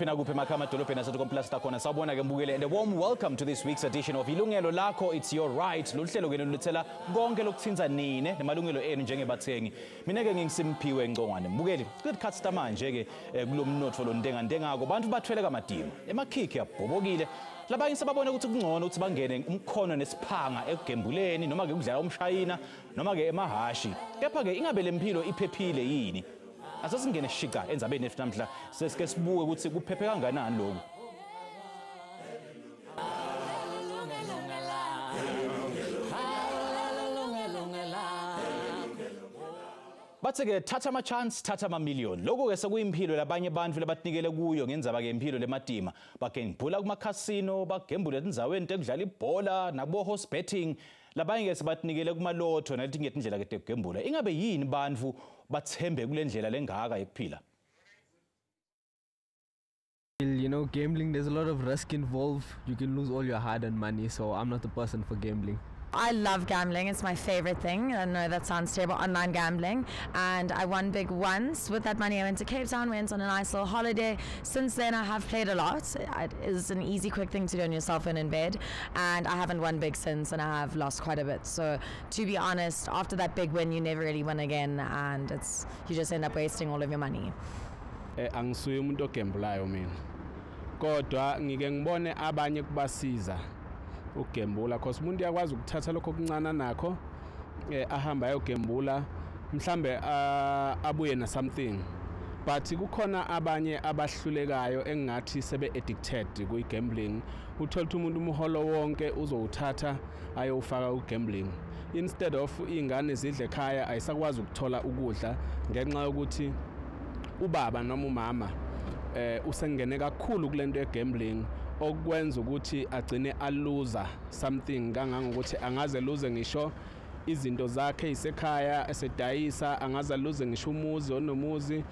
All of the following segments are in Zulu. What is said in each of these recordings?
Kuphi nakuphi emakhaya, amadolobheni asethi khona. Sawubona ke mbukele, and a warm welcome to this week's edition of Ilungelo Lakho, It's Your Right. Lolu hlelo ke loluthela konke lokuthinza nine nemalungelo enu njengebathengi. Mina ke nginguSimphiwe Ngcongwane. Mbukeli, kulesikhathi manje ke kulomnotfo lontenga ntengako bantu bathwele kamadima. Emakhikhi abhobokile. Labanye sebabona ukuthi kungcono ukuthi bangene umkhono nesiphanga ekugembuleni noma ke ukudlala umshayina noma ke emahashi. Kepha ke ingabe lempilo iphephile yini? Asasingene shiqa endzabeni yethu namhla, sesike sibuke ukuthi kuphephe kanganani lokhu. Bathe ke thatha ama chance, thatha ama million. Lokho ke sekuyimpilo labanye abantu labatinikele kuyo ngendzaba ke impilo lematima. Bagembula kuma casino, bagembule etindzaweni tekudlala ibhola nakubo horse betting. Labanye ke sebatinikele kuma lotto naletinye tindlela ke tekugembula. Ingabe yini bantfu bathembe kule ndlela lengaka yekuphila? You know, gambling, there's a lot of risk involved. You can lose all your hard-earned money, so I'm not the person for gambling. I love gambling. It's my favorite thing. I know that sounds terrible, online gambling. And I won big once. With that money, I went to Cape Town, went on a nice little holiday. Since then, I have played a lot. It is an easy, quick thing to do on your cell phone in bed. And I haven't won big since, and I have lost quite a bit. So to be honest, after that big win, you never really win again. And it's you just end up wasting all of your money. Angisuye umuntu ogembulayo mina. Kodwa ngike ngibone abanye kubasiza ukugembula, cause umuntu uyakwazi ukuthatha lokho okuncane nakho ahamba ayogembula, mhlambe abuye na something, but kukhona abanye abahlulekayo engathi sebe addicted kuyi gambling. Uthola ukuthi umuntu umholo wonke uzowuthatha ayowufaka ku gambling instead of ingane zidle ekhaya, ayisakwazi ukuthola ukudla ngenxa yokuthi ubaba noma umama usengene kakhulu kulento ye gambling, okwenza ukuthi agcine aluza something kangangokuthi angaze luze ngisho izinto zakhe isekhaya esedayisa, angaze luze ngisho umuzi onomuzi,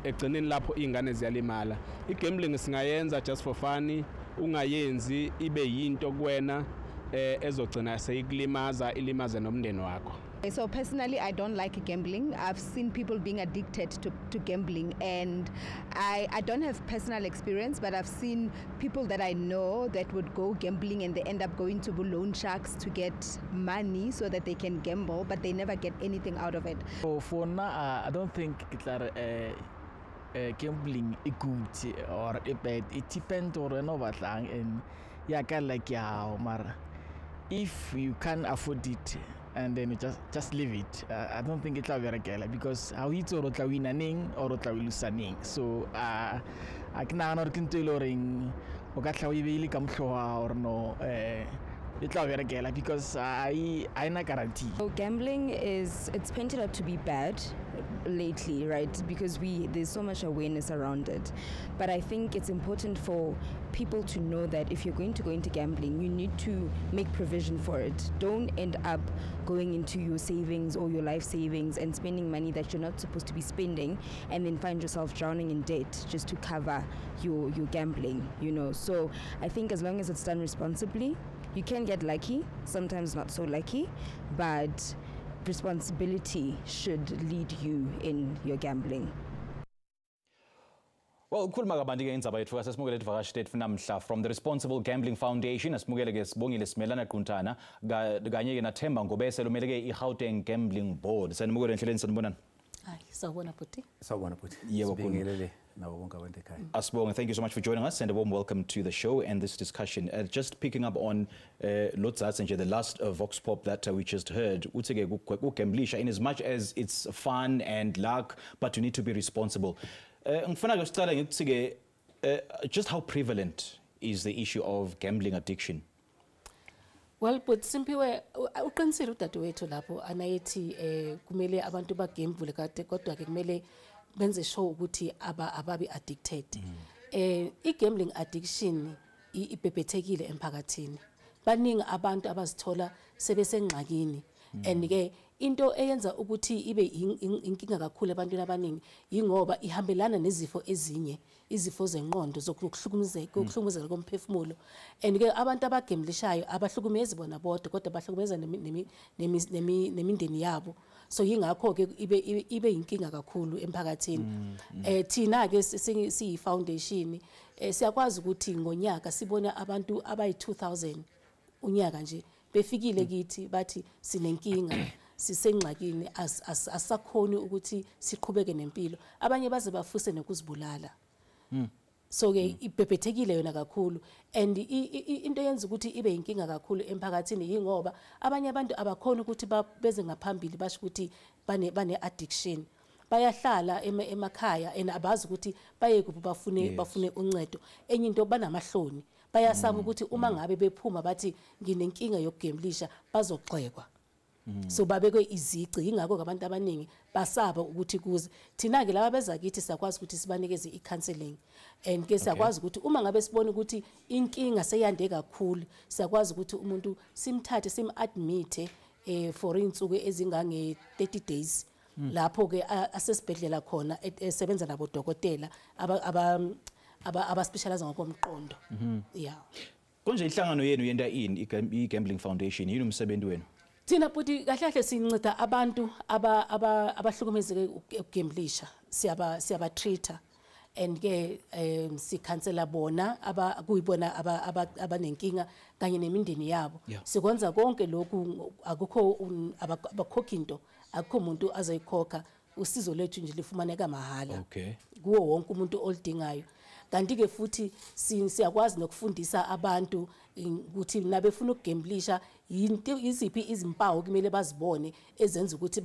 egcineni lapho izingane ziyalimala. I-gambling singayenza just for fun, ungayenzi ibe yinto kuwena ezogcina seyikulimaza, ilimaze nomndeni wakho. So personally, I don't like gambling. I've seen people being addicted to gambling, and I don't have personal experience, but I've seen people that I know that would go gambling and they end up going to loan sharks to get money so that they can gamble, but they never get anything out of it. So for now, I don't think gambling is good or bad. It depends on and yeah, like yeah, if you can't afford it, and then you just leave it. I don't think it'll be regular because how it's or tla win neng or tla lose neng. So I can not ring o ka tla o beile ka mohloa or no it'll be regular because I na guarantee. So gambling is, it's painted up to be bad lately, right? Because there's so much awareness around it. But I think it's important for people to know that if you're going to go into gambling, you need to make provision for it. Don't end up going into your savings or your life savings and spending money that you're not supposed to be spending, and then find yourself drowning in debt just to cover your gambling, you know. So I think as long as it's done responsibly, you can get lucky, sometimes not so lucky, but responsibility should lead you in your gambling. Well, ukhuluma kabanti ke indzaba yethu kasesimukele tivakashi tetfu namhla from the Responsible Gambling Foundation. Asimukele ke Sibongile Simelana Quntana kanye ke naThemba Ngobese lomele ke iGauteng Gambling Board. Sanimukele enhleleni, sanibonani. Hayi, sawubona bhuti. Sawubona bhuti. Yebo, sibingelele nabo bonke abantu ekhaya. Asibonge, thank you so much for joining us and a warm welcome to the show and this discussion. Just picking up on Lotsatse nje, the last vox pop that we just heard, uthi ke kugamblisha in as much as it's fun and luck, but you need to be responsible. Ngifuna ke sicala ngithi ke just how prevalent is the issue of gambling addiction? Well, but Simphiwe, uqinisile udadewethu lapho anayethi kumele abantu bagembule kade, kodwa ke kumele benze sure ukuthi ababi addicted. I-gambling addiction ibhebhethekile emphakathini. Baningi abantu abazithola sebesengxakini, and ke into eyenza ukuthi ibe inkinga kakhulu ebantwini abaningi yingoba ihambelana nezifo ezinye, izifo zengqondo zokuhlukumezeka, ukuhlukumezeka komphefumulo. And ke abantu abagemblishayo abahlukumezi bona bodwa, kodwa bahlukumeza nemindeni yabo. So yingakho ke ibe inkinga kakhulu emphakathini. Thina ke siyi foundation, siyakwazi ukuthi ngonyaka sibone abantu abayi 2000 unyaka nje befikile kithi bathi sinenkinga, sisengxakini, asakhoni ukuthi siqhubeke nempilo. Abanye baze bafuse nokuzibulala. So ke ibhebhethekile yona kakhulu, and into yenza ukuthi ibe inkinga kakhulu emphakathini yingoba abanye abantu abakhona ukuthi beze ngaphambili basho ukuthi bane addiction. Bayahlala emakhaya and abazi ukuthi baye kuphi bafune uncedo. Enye into, banamahloni, bayasaba ukuthi uma ngabe bephuma bathi nginenkinga yokugemblisha bazogxekwa. So babekwe izici, yingakho abantu abaningi basaba ukuthi kuze. Thina ke laba beza kithi siyakwazi ukuthi sibanikeze i-counseling, and ke siyakwazi ukuthi uma ngabe sibona ukuthi inkinga seyande kakhulu, siyakwazi ukuthi umuntu simthathe sim-admit for insuku ezingange 30 days, lapho ke asesibhedlela khona esebenza nabodokotela aba specialize ngokomqondo. Yeah. Konje inhlangano yenu yenta ini, i-Gambling Foundation, yini umsebenzi wenu? Thina buti kahle kahle sinceda abantu abahlukumezeke ukugemblisha, siyaba treat-a and ke sikhansela bona kuyibona abanenkinga kanye nemindeni yabo. Sikwenza konke lokhu, akukho abakhokhi into, akukho umuntu azoyikhokha, usizo lethu nje lifumaneka mahala kuwo wonke umuntu olidingayo. Kanti ke futhi siyakwazi nokufundisa abantu ukuthi nabefuna ukugemblisha iziphi izimpawu kumele bazibone ezenza ukuthi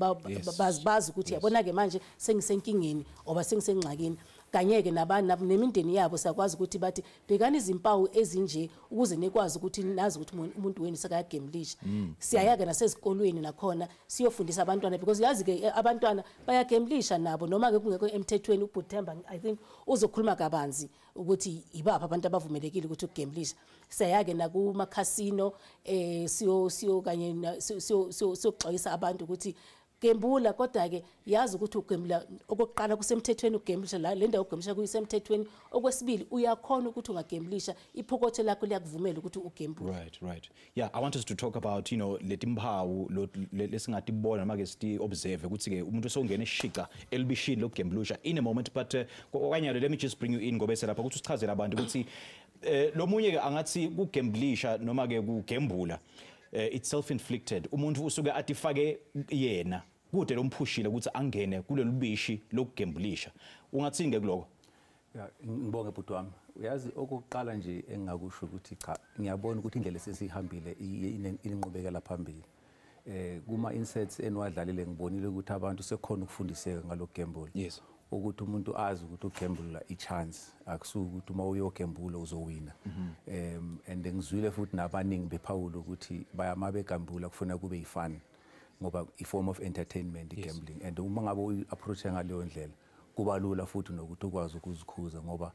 bazi ukuthi yabona ke manje sengisenkingeni oba sengisengxakini. Kanye ke nemindeni yabo siyakwazi ukuthi bathi bhekani izimpawu ezinje ukuze nikwazi ukuthi nazi ukuthi umuntu wenu sekayagemblisha. Siyaya ke nasezikolweni nakhona siyofundisa abantwana, because yazi ke abantwana bayagemblisha nabo noma ke kungekho emthethweni. uButhemba I think uzokhuluma kabanzi ukuthi ibapha abantu abavumelekile ukuthi ukugemblisha. Siyaya ke nakuma casino, siyo kanye siyoxwayisa abantu ukuthi gembula, kodwa ke yazi ukuthi ugembula okokuqala kusemthethweni, ugemblisha la le ndawo ugemblisha kuyisemthethweni. Okwesibili, uyakhona ukuthi ungagemblisha, iphokotho lakho liyakuvumela ukuthi ugembule. Right. Yeah, I want us to talk about letimpawu lesingatibona noma ke siti observe ukuthi ke umuntu osongena eshica elibishini lokugemblusha in a moment, but kwanyalo let me just bring you in ngobese lapha ukuthi usichazele abantu ukuthi lo munye ke angathi kugemblisha noma ke kugembula it's self inflicted, umuntu usuke atifake yena kude lomphushile ukuthi angene kulolu bishi lokugembulisha. Ungathini ke kuloko? Ya, ngibonge bhuti wami. Uyazi, okokuqala nje engingakusho ukuthi cha, ngiyabona ukuthi indlela esesihambile inqubekela phambili. Kuma inserts eniwadlalile ngibonile ukuthi abantu sekhona ukufundiseka ngalo gamble. Ukuthi umuntu azi ukuthi ugembula i-chance, akusuki ukuthi uma uyogembula uzowina. And ngizwile futhi nabaningi bephawula ukuthi bayama begambula kufuna kube yifun, ngoba i-form of entertainment i-gambling, and uma ngabe uyi-approach ngaleyo ndlela kuba lula futhi nokuthi ukwazi ukuzikhuza, ngoba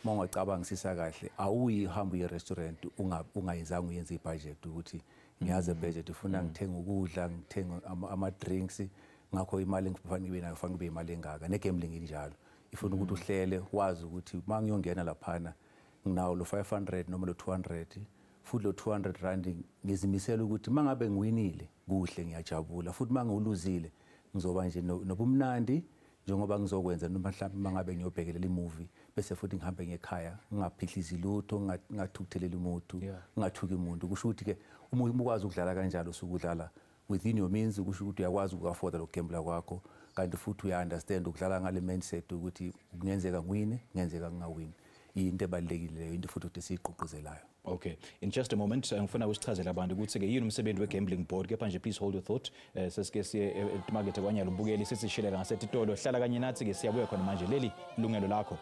uma ungacabangisisa kahle awuyihamba uye restaurant ungayizange uyenze ibudget ukuthi ngiyazi ibudget ifuna ngithenga ukudla, ngithenga ama-drinks, ngakho imali engifanele ngibe nayo fanele kube imali engaka. Ne-gambling injalo, ifuna ukuthi uhlele wazi ukuthi uma ngiyongena laphana nginawo lo 500 noma lo 200, futhi lo 200 rand ngizimisela ukuthi uma ngabe ngiwinile kuhle ngiyajabula, futhi uma ngiwuluzile ngizoba nje nobumnandi njengoba ngizokwenza noma mhlawumbe uma ngabe ngiyobhekelela imovie bese futhi ngihambe ngekhaya ngingaphihlizi lutho, ngingathukutheleli umuntu, ngingathuki umuntu. Kusho ukuthi ke uma ukwazi ukudlala kanjalo usukudlala within your means, kusho ukuthi uyakwazi uku-afforda lokugembula kwakho, kanti futhi uya-understand ukudlala ngale mindset ukuthi kungenzeka ngiwine, kungenzeka ngingawini. Into ebalulekile leyo, into futhi ukuthi esiyigqugquzelayo. Okay, in just a moment ngifuna ukusichazela abantu ukuthi ke yini umsebenzi we-gambling board, kepha nje please hold your thought. Sesike siye emakethe kwanyalo ubukeli sesishilela ngasetitolo, hlala kanye nathi ke siyabuya khona manje. Leli lungelo lakho.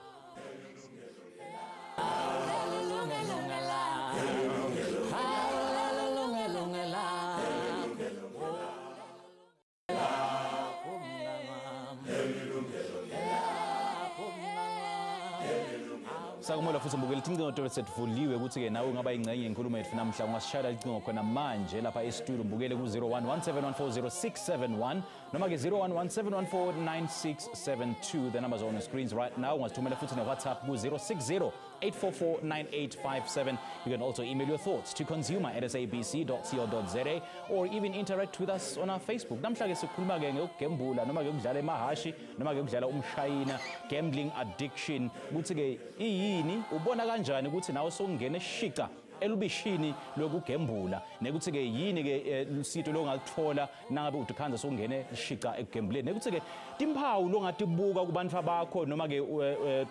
Sakumela futhi mbukeli, tincingo tobe setvuliwe ukuthi ke nawe ungaba ingxenye yenkulumo yethu namhla. Ungasishayela icingo khona manje lapha e-studio mbukele ku 0117140671 noma ke 0117149672. The numbers are on the screens right now. Ungasithumela futhi ne WhatsApp ku 060 844 9857. You can also email your thoughts to consumer@sabc.co.za or even interact with us on our Facebook. Namhla ke sikhuluma ke ngokugembula noma ke ukudlala emahashi noma ke ukudlala umshayina, gambling addiction. Ukuthi ke iyini, ubona kanjani ukuthi nawe sokungena eshica elubishini lokugembula, nekuthi ke yini ke lusito longaluthola nangabe udikhanza sokungene shica ekugembuleni, nekuthi ke timphawu longatibuka kubantu abakho noma ke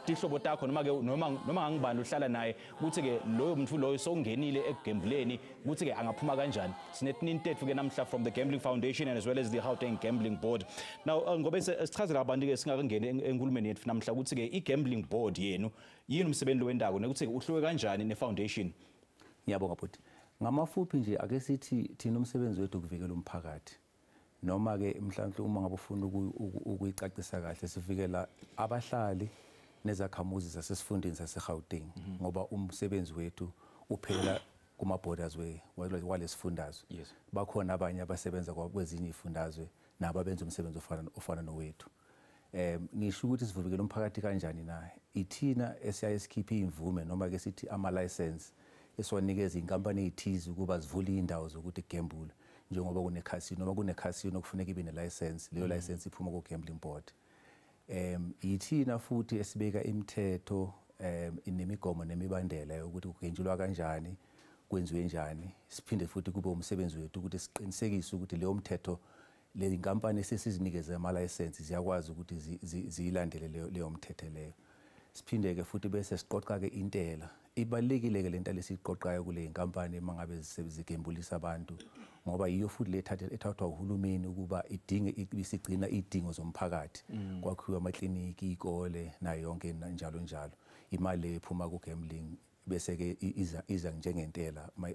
tihlobo takho noma ke noma ngangibani uhlala naye ukuthi ke loyo muntu loyo sokungenile ekugembuleni ukuthi ke angaphuma kanjani. Sinetintethu ke namhla from the Gambling Foundation and as well as the Gauteng Gambling Board. Now ngoba sichazela abantu ke singakangeni enkulumeni yethu namhla ukuthi ke i-Gambling Board yenu yini umsebenzi wendako nekuthi ke uhluke kanjani ne-foundation. Ngiyabonga bhuti. Ngamafuphi nje ake sithi thina umsebenzi wethu ukuvikela umphakathi. Noma ke mhlawumbe uma ngabe ufuna ukuyicacisa kahle sivikela abahlali nezakhamuzi zasesifundeni saseGauteng ngoba umsebenzi wethu uphelela kuma borders walesifundazwe. Bakhona abanye abasebenza kwezinye izifundazwe nabo abenza umsebenzi ofana nowethu. Ngisho ukuthi sivikela umphakathi kanjani na? Ithina esiyaye sikhiphe imvume noma ke sithi ama license esiwanikeza inkampani ezithize ukuba zivule indawo zokuthi gambule, njengoba kunekhasino noma kunekhasino kufuneka ibe nelicense, leyo license iphuma ku Gambling Board. Ithina futhi esibeka imithetho inemigomo nemibandela yokuthi kugenjulwa kanjani, kwenziwe njani. Siphinde futhi kube umsebenzi wethu ukuthi siqinisekise ukuthi leyo mthetho le inkampani esesizinikeze ama license ziyakwazi ukuthi ziyilandele leyo mthetho leyo. Siphinde ke futhi bese siqoqa ke intela. Ibalekile ke lento lesiqoqayo kule inkampani mangabe zigembulisa abantu ngoba yiyo futhi lethathwa uhulumeni ukuba idinge ibisigcina idingo zomphakathi, kwakhiwa amakliniki, izikole nayo yonke njalo njalo. Imali ephuma ku gambling bese ke iza njengentela uma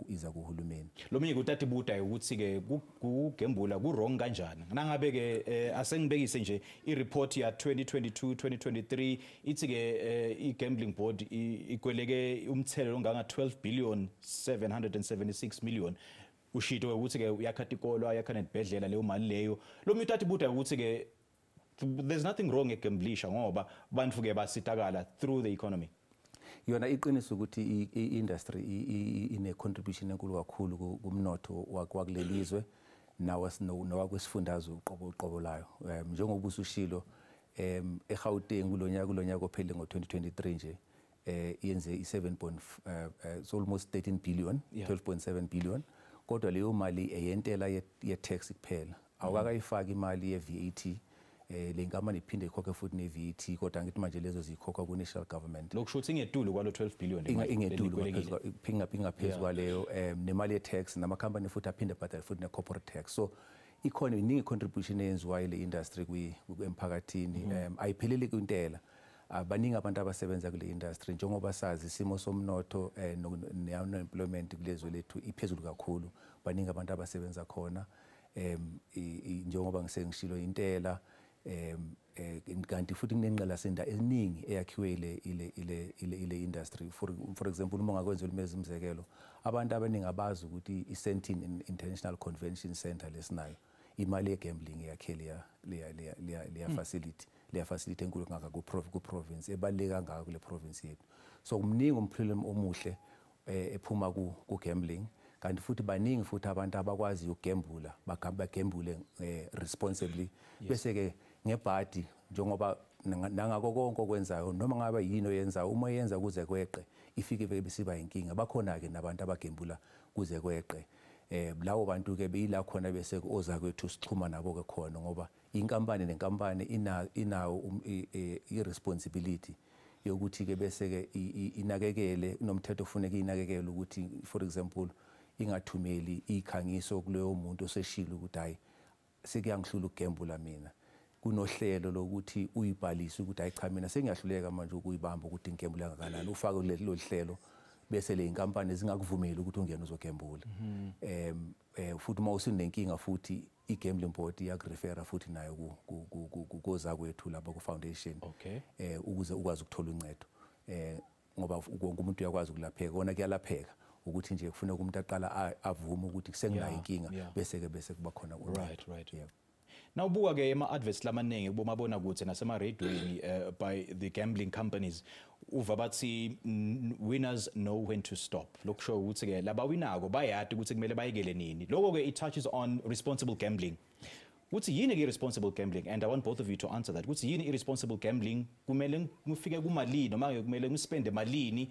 iza kuhulumeni. Lo munye kutatibuda ukuthi ke kugembula ku wrong kanjani. Nangabe ke asengibekise nje i report ya 2022 2023 ithi ke i Gambling Board ikweleke umthelo onganga 12.776 billion. Ushito ukuthi ke uyakhatha ikolo, uyakha nebhedlela leyo mali leyo. Lo munye utatibuda ukuthi ke there's nothing wrong egamblisha ngoba bantu ke basitakala through the economy. Yona iqiniso ukuthi i-industry ine contribution enkulu kakhulu kumnotho wakulelizwe nawakwesifundazwe uqobo layo. Njengoba usushilo eGauteng kulonyaka ophele ngo2023 nje yenze i7 it's almost 13 billion, 12.7 billion, kodwa leyo mali eyentela ye tax kuphela. Awukakayifaki imali ye VAT. Le nkampani iphinde ikhokhe futhi ne-VAT, kodwa ngithi manje lezo zikhokha ku-national government. Lokhu kusho ingetulu kwalo 12 billion. Ingetulu ingaphezu kwaleyo, nemali ye-tax namakhampani futhi aphinde abhadale futhi ne-corporate tax. So ikhona iningi contribution eyenziwayo le industry emphakathini. Ayipheleli kwintela. Baningi abantu abasebenza kule industry njengoba sazi isimo somnotho ne-unemployment kulezwe lethu iphezulu kakhulu. Baningi abantu abasebenza khona, njengoba ngisengishilo intela. Kanti futhi kunengqalasizinda eningi eyakhiwe ile industry. For example, uma ungakwenza umzekelo, abantu abaningi abazi ukuthi i-Sandton International Convention Center lesinayo imali ye-gambling eyakhe leya facility, leya facility enkulu kangaka ku-province, ebaluleke kangaka kule province yethu. So kumningi umphumela omuhle ephuma ku-gambling. Kanti futhi baningi futhi abantu abakwazi ukugembula, bagembule responsibly. Bese ke ngebhadi njengoba nangako konke okwenzayo noma ngabe yini oyenzayo, uma yenza kuze kweqe ifike besiba inkinga. Bakhona ke nabantu abagembula kuze kweqe. Lawo bantu ke beyila khona bese oza kwethu sixhuma nabo ke khona ngoba inkampani nenkampani inawo i-responsibility yokuthi ke bese ke inakekele, nomthetho ofuneka inakekele ukuthi for example ingathumeli ikhangiso kuleyo muntu oseshilo ukuthi hayi sekuyangihlula ukugembula mina. Kunohlelo lokuthi uyibhalise ukuthi hayi cha mina sengiyahluleka manje ukuyibamba ukuthi ngigembula kangakanani, ufake lelo hlelo bese le inkampani zingakuvumeli ukuthi ungene uzogembula. Futhi uma usunenkinga futhi i-Gambling Board iyakurefera futhi nayo kukoza kwethu lapha ku-foundation, ukuze ukwazi ukuthola uncedo. Ngoba wonke umuntu uyakwazi ukulapheka, kona kuyalapheka ukuthi nje kufuneka umuntu aqala avume ukuthi kusenginayo inkinga bese ke bese kuba khona. Right. Yeah. Nawubuka ke ema adverts lamaningi kubomabona kude nasema radioweni by the gambling companies, uva bathi winners know when to stop. Lokusho ukuthi ke labawinako bayati ukuthi kumele bayekele nini. Lokho ke it touches on responsible gambling. Kuthi yini ke responsible gambling? And I want both of you to answer that. Kuthi yini irresponsible gambling? Kumele ngifike kumalini noma kumele ngispende malini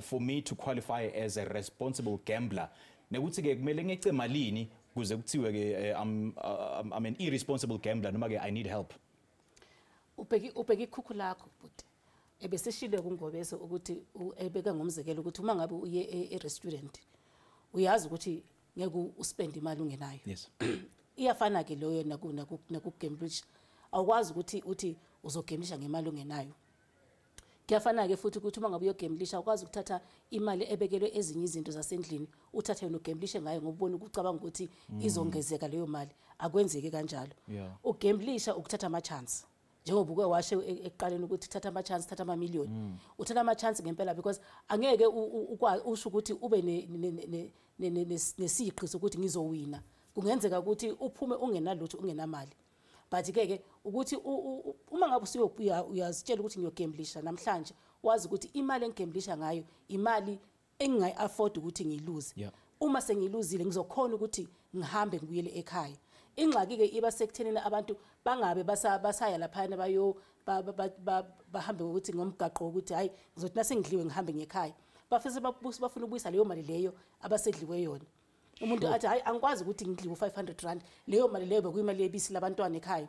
for me to qualify as a responsible gambler? Nekuthi ke kumele ngece malini kuze kuthiwe ke I'm an irresponsible gambler noma ke I need help. Ubheki ikhukhu lakho bhuti. Ebeseshile kuNgobese ukuthi ebeka ngomzekelo ukuthi uma ngabe uye e-restaurant uyazi ukuthi ngeke uspend imali ungenayo. Yes. Iyafana ke leyo naku gamblisha. Awukwazi ukuthi uthi uzogamblisha ngemali ongenayo. Kuyafana ke futhi ukuthi uma ngabe uyogamblisha awukwazi ukuthatha imali ebekelwe ezinye izinto zasendlini uthathe yona ugamblishe ngayo ngoba ubona ukucabanga ukuthi izongezeka leyo mali. Akwenzeki kanjalo. Ugamblisha ukuthatha ama chance. Njengoba uke washo ekuqaleni ukuthi thatha ama chance, thatha ama million. Uthatha ama chance ngempela because angeke usho ukuthi ube nesiqi sokuthi ngizowina. Kungenzeka ukuthi uphume ungenalutho, ungenamali. But ke ke ukuthi uma ngabe usuyobuya uyazitshela ukuthi ngiyogamblisha namhlanje, wazi ukuthi imali engigamblisha ngayo imali engingayi afford ukuthi ngiyiluze. Uma sengiluzile ngizokhona ukuthi ngihambe ngibuyele ekhaya. Ingxaki ke iba sekuthenini abantu bangabe basaya laphana bayo bahambe ukuthi ngomgaqo ukuthi hayi ngizothi nasengidliwe ngihambe ngekhaya. Bafise bafuna ukubuyisa leyo mali leyo abasedliwe yona. Umuntu athi hayi angikwazi ukuthi ngidliwe 500 rand, leyo mali leyo bekuyimali yebisi labantwana ekhaya,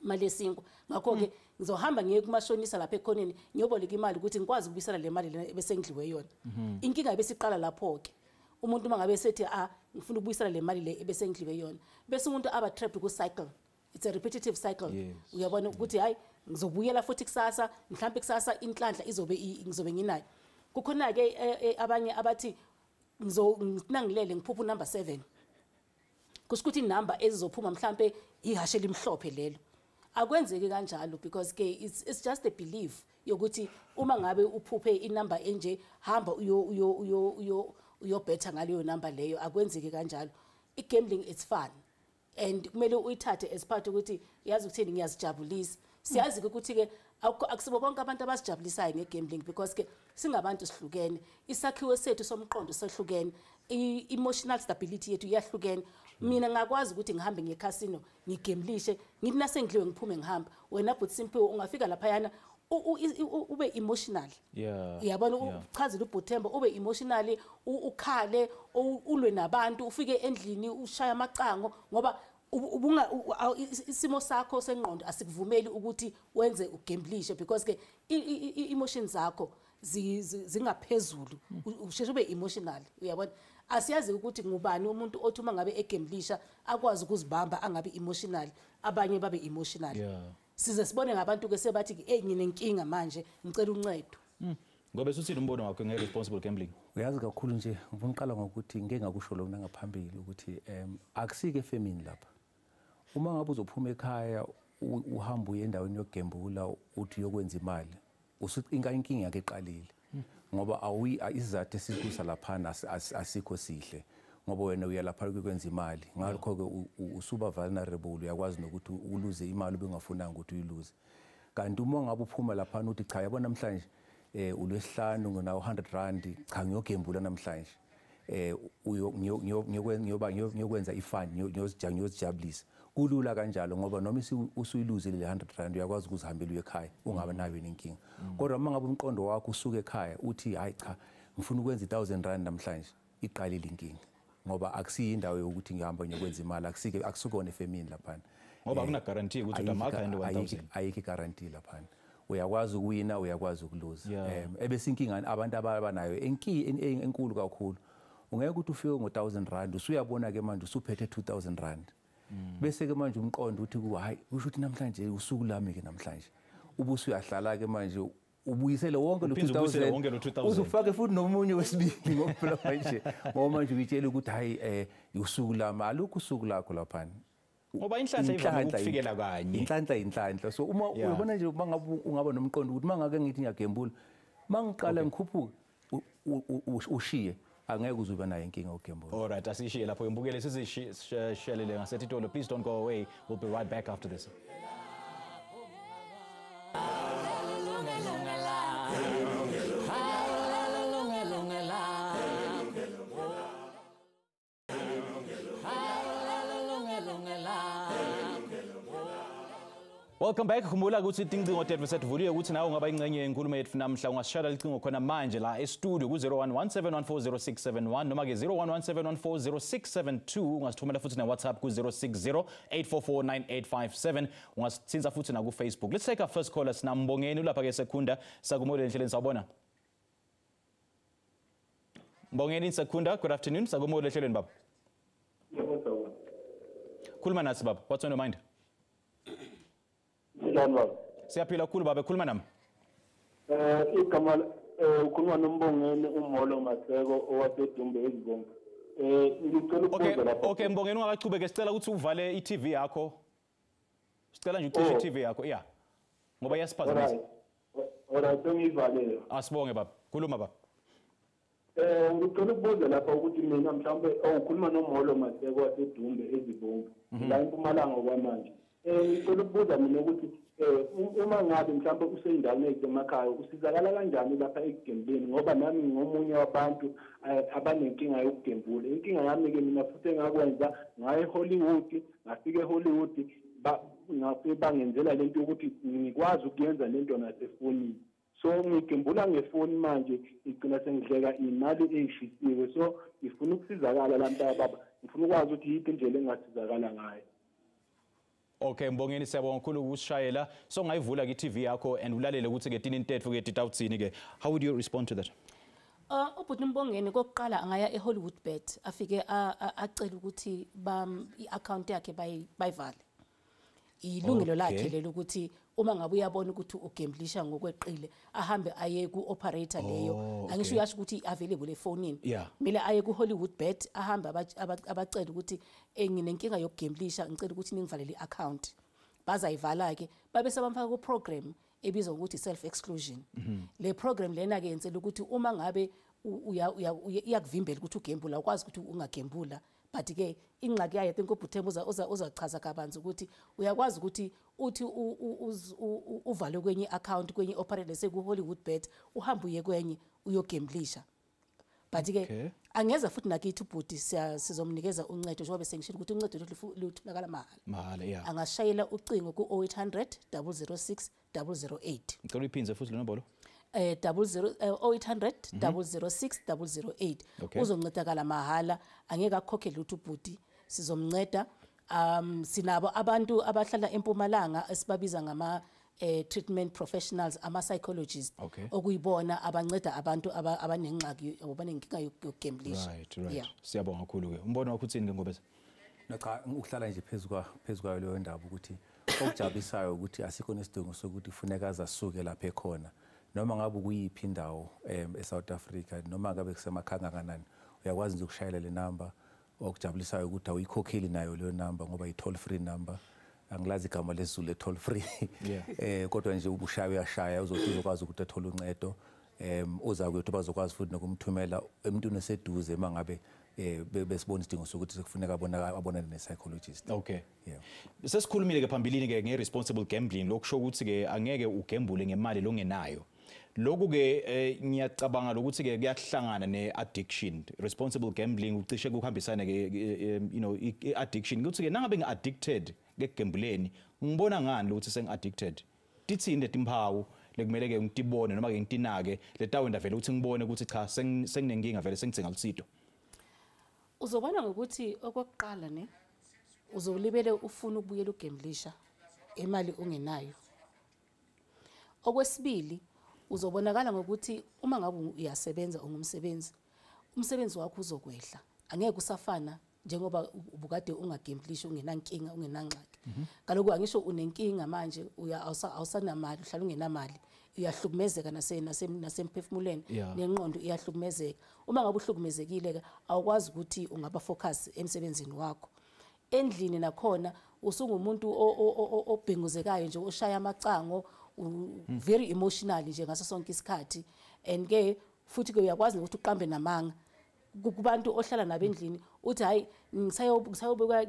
imali yesinkwa. Ngakho ke ngizohamba ngiye kumashonisa lapha ekhoneni ngiyoboleka imali ukuthi ngikwazi ukubuyisela le mali lena bese ngidliwe yona. Inkinga bese iqala lapho ke. Umuntu uma ngabe sethi ngifuna ukubuyisela le mali le ebese ngidliwe yona, bese umuntu aba trapped ku cycle. It's a repetitive cycle. Uyabona ukuthi hayi ngizobuyela futhi kusasa, mhlawumbe kusasa inhlanhla izobe ngizobe nginayo. Kukhona ke abanye abathi nangilele ngiphupha number 7. Kusho ukuthi inumber ezizophuma mhlambe ihashe limhlophe lelo. Akwenzeki kanjalo because ke it's just a belief yokuthi uma ngabe uphuphe inumber enje hamba uyo uyo uyo uyo uyobetha ngaleyo number leyo. Akwenzeki kanjalo. I-gambling, it's fun and kumele uyithathe as part ukuthi yazi ukuthini, ngiyazijabulisa. Siyazi ke ukuthi ke akusibo bonke abantu abazijabulisayo nge-gambling because ke singabantu sihlukene, isakhiwo sethu somqondo sehlukene, i-emotional stability yethu iyahlukene. Mina ngakwazi ukuthi ngihambe ngiye casino ngigamblishe, ngithi nasengidliwe ngiphume ngihambe. Wena but simple ungafika laphayana ube emotional. Uyabona, uchazile uBhuthemba, ube emotionally, ukhale, ulwe nabantu, ufike endlini ushaya amacango ngoba isimo sakho sengqondo asikuvumeli ukuthi wenze ugamblishe because ke emotions zakho zingaphezulu, usheshe ube emotional. Uyabona, asiyazi ukuthi ngubani umuntu othi uma ngabe egamblisha akwazi ukuzibamba angabe emotional, abanye babe emotional. Size sibone ngabantu ke sebathi hey nginenkinga manje ngicela uncedo. Ngoba usuthini umbono wakho nge-responsible gambling? Uyazi kakhulu nje ngifuna uqala ngokuthi ngeke ngakusho lokho nangaphambili ukuthi akusike efemini lapha. Uma ngabe uzophuma ekhaya uhamba uye endaweni yokugembula uthi uyokwenza imali, usuthi inkinga yakhe eqalile. Ngoba awuyi isizathu esikusa laphana asikho sihle. Ngoba wena uya lapha ukwenza imali. Ngakho ke usuba vulnerable, uyakwazi nokuthi uluze imali ubungafunanga ukuthi uyiluze. Kanti uma ngabe uphuma laphana uthi cha yabona namhlanje ulwesihlanu nginawo 100 rand, cha ngiyogembula namhlanje. Ngiyokwenza ifun, ngiyozijabulisa. Kulula kanjalo ngoba noma usuyiluzile le 100 rand uyakwazi ukuzihambela uye ekhaya ungaba nayo nenkinga. Kodwa uma ngabe umqondo wakho usuke ekhaya uthi hayi cha ngifuna ukwenza 1000 rand namhlanje, iqalile inkinga. Ngoba akusiyo indawo yokuthi ngihamba ngiyokwenza imali, akusike akusukona efemini laphana. Ngoba akuna guarantee ukuthi utamaka into 1000. Ayikho guarantee laphana. Uyakwazi ukuwina, uyakwazi ukuluza. Ebese inkinga abantu abanayo enkulu kakhulu. Ungeke ukuthi ufike ngo1000 rand usuyabona ke manje usuphethe 2000 rand. Bese ke manje umqondo uthi ku hayi kusho ukuthi namhlanje usuku lami ke namhlanje. Ubusu uyahlala ke manje ubuyisele wonke lo Uphinde ubuyisele 2000 wonke lo 2000. Uzufake futhi nomunye wesibili ngoba phela manje ngoba manje uyitshela ukuthi hayi usuku lami, alukho usuku lakho laphana. Ngoba inhlanhla ivame ukufikela kanye. Inhlanhla inhlanhla. So uma uyabona nje uma ngabe ungaba nomqondo ukuthi mangake ngithi ngiyagembula, mangiqala ngikhuphuka ushiye Angeke uze nayo inkinga ukugembula. All right, asishiye lapho imbukele sizishelele ngasetitolo. Please don't go away. We'll be right back after this. Welcome back. Khumbula ukuthi tincingo tethu setivuliwe ukuthi nawe ungaba ingxenye yenkulumo yethu namhla. Ungasishayela licingo khona manje la e-studio ku-0117140671 noma ke 0117140672. Ungasithumela futhi na WhatsApp ku-060 844 9857. Ungasithinta futhi na ku-Facebook. Let's take our first caller. Sinambongeni ulapha ke Secunda. Sakumole endleleni, sawubona. Mbongeni Secunda, good afternoon. Sakumole ehlelweni baba. Yebo, sawubona. Khuluma nathi baba. What's on your mind? Njani baba? Siyaphila kakhulu baba, khuluma nami. Igama ukhuluma noMbongeni uMolo Maseko owaseDumbe eZibonga. Ngicela ukubuza lapha. Okay, Mbongeni, ungakachubeke sicela ukuthi uvale i-TV yakho. Sicela nje ucishe i-TV yakho, yeah. Ngoba iyasiphazamisa. Alright, sengiyivalele. Asibonge baba. Khuluma baba. Ngicela ukubuza lapha ukuthi mina mhlawumbe ukhuluma noMolo Maseko waseDumbe eZibonga. La eMpumalanga kwamanje. Ngicela ukubuza mina ukuthi uma ngabe mhlawumbe useyindaweni ey'semakhaya usizakala kanjani lapha ekugembuleni, ngoba nami ngingomunye wabantu abanenkinga yokugembula. Inkinga yami-ke mina futhi engakwenza ngaye eHollywood, ngafika eHollywood ngafike bangenzela lento yokuthi ngikwazi ukuyenza lento nasefonini. So ngigembula ngefoni manje igcina sengidleka imali eyishisiwe. So ngifuna ukusizakala la mntaka baba, ngifuna ukwazi ukuthi yiphi indlela engasizakala ngayo. Okay, Mbongeni, siyabonga kakhulu ukusishayela. So ungayivula ke i-TV yakho and ulalele ukuthi ke tini intetho ke titawuthini ke. How would you respond to that? Ubhuti Mbongeni kokuqala angaya eHollywood Bet afike acele ukuthi bam i-account yakhe bayivale. Ilungelo lakhe lelo ukuthi uma ngabe uyabona ukuthi ugemblisha ngokweqile ahambe aye ku-operator leyo. Angisho uyasho ukuthi available efonini. Kumele aye ku-Hollywood Bet ahambe abacele ukuthi nginenkinga yokugemblisha, ngicela ukuthi ningivalele i-account. Bazayivala ke babe sebamfaka ku-program ebizwa ngokuthi self exclusion. Le program lena ke yenzela ukuthi uma ngabe iyakuvimbela ukuthi ugembula, ukwazi ukuthi ungagembula. But ke ingxaki yayo, I think uBhuthemba uzachaza kabanzi ukuthi uyakwazi ukuthi uthi uvale kwenye account kwenye operator seku Hollywood Bet uhambe uye kwenye uyogemblisha. But ke angeza futhi nakithi ubhuti sizomnikeza uncedo njengoba sengishilo ukuthi uncedo lutholakala mahhala. Mahhala, yeah. Angashayela ucingo ku 0800 006 008. Ngicela uyiphindze futhi le nombolo. 00 0800 006 008. Uzoncedakala mahhala, angeke akhokhe lutho ubhuti, sizomnceda. Sinabo abantu abahlala eMpumalanga esibabiza ngama treatment professionals, ama psychologists okuyibona abanceda abantu abanengxaki abanenkinga yokugemblisha. Right. Siyabonga kakhulu ke. Umbono wakho uthini ke Ngobese? No cha, ukuhlala nje phezu kwayo leyo ndaba ukuthi okujabulisayo ukuthi asikho nesidingo sokuthi kufuneka azasuke lapha ekhona. Noma ngabe kuyiphi indawo eSouth Africa, noma ngabe kusemakhaya kangakanani, uyakwazi nje ukushayela le number. Okujabulisayo ukuthi awuyikhokheli nayo leyo number ngoba i-toll free number. Angilazi igama lesiZulu le-toll free. Kodwa nje ubushaya uyashaya uzothi uzokwazi ukuthi athole uncedo. Ozakwethu bazokwazi futhi nokumthumela emntwini oseduze uma ngabe besibona isidingo sokuthi sekufuneka abonane ne-psychologist. Okay. Sesikhulumile ke phambilini ke nge-responsible gambling, lokusho ukuthi ke angeke ugembule ngemali longenayo. Lokhu ke ngiyacabanga ukuthi ke kuyahlangana ne-addiction. Responsible gambling ucishe kuhambisane ke i-addiction. Ukuthi ke nangabe ngi-addicted ekugembuleni, ngibona ngani ukuthi sengi-addicted? Tithini letimpawu lekumele ke ngitibone noma ke ngitinake letawenda vele ukuthi ngibone ukuthi cha senginenkinga vele sengidzinga lusito? Uzobona ngokuthi okokuqala ne uzolibele ufuna ukubuyela ugemblisha imali ungenayo. Okwesibili uzobonakala ngokuthi uma ngabe uyasebenza ungumsebenzi, umsebenzi wakho uzokwehla, angeke usafana njengoba ubukade ungagemblisha ungenankinga ungenangxaki. Kaloku angisho unenkinga manje awusanamali, uhlala ungenamali, uyahlukumezeka nasemphefumulweni, nengqondo iyahlukumezeka. Uma ngabe uhlukumezekile ke awukwazi ukuthi ungaba focus emsebenzini wakho. Endlini nakhona usungumuntu obhenguzekayo nje, oshaya amacango, very emotional nje ngaso sonke isikhathi. And ke futhi ke uyakwazi ukuthi uqambe namanga. Kubantu ohlala nabo endlini uthi hayi, ngisayobuka